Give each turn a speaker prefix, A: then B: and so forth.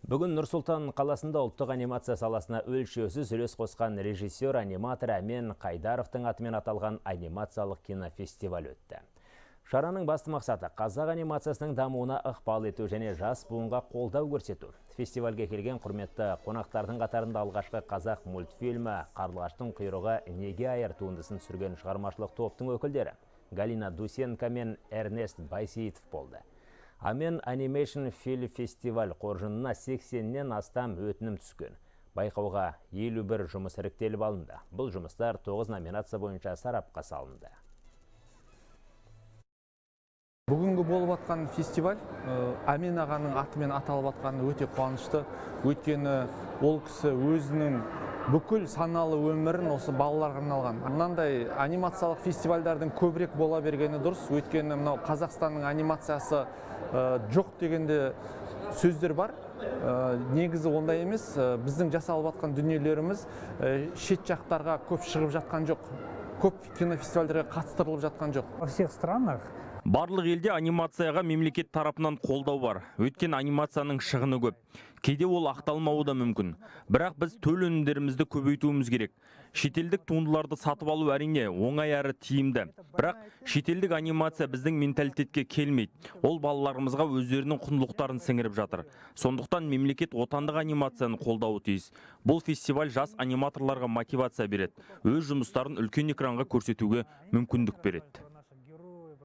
A: Бүгін Нұр-Сұлтан қаласында ұлттық анимация саласына өлшеусіз үлес қосқан режиссер, аниматор Әмен Қайдаровтың атымен аталған анимациялық кинофестиваль өтті. Шараның басты мақсаты – қазақ анимациясының дамуына ықпал ету және жас буынға қолдау көрсету. Фестивальге келген құрметті қонақтардың қатарында алғашқы қазақ мультфильмі «Қарлығаштың құйрығы неге айыр» туындысын түсірген шығармашылық топтың өкілдері Галина Дусенко мен Эрнест Байсейітов болды. Амен Animation Film Festival қоржынына 80-нен астам өтінім түскен. Байқауға 51 жұмыс іріктеліп алынды. Бұл жұмыстар 9 номинация бойынша сарапқа салынды.
B: Бүгінгі болып жатқан фестиваль Әмен ағаның атымен аталып жатқаны өте қуанышты. Өйткені ол кісі өзінің бүкіл саналы өмірін осы балаларға арналған. Мынандай анимациялық фестивальдардың көбірек бола бергені дұрыс. Өйткені мынау Қазақстанның анимациясы жоқ дегенде сөздер бар. Негізі ондай емес. Біздің жасалып жатқан дүниелеріміз шет жақтарға көп шығып жатқан жоқ. Көп кинофестивальдерге қатыстырылып жатқан жоқ.
C: Во всех странах.
D: Барлық елде анимацияға мемлекет тарапынан қолдау бар. Өйткені анимацияның шығыны көп. Кейде ол ақталмауы да мүмкін. Бірақ біз төл өнімдерімізді көбейтуіміз керек. Шетелдік туындыларды сатып алу, әрине, оңай әрі тиімді. Бірақ шетелдік анимация біздің менталитетке келмейді. Ол балаларымызға өздерінің құндылықтарын сіңіріп жатыр. Сондықтан мемлекет отандық анимацияны қолдауы тиіс. Бұл фестиваль жас аниматорларға мотивация береді. Өз жұмыстарын үлкен экранға көрсетуге мүмкіндік береді.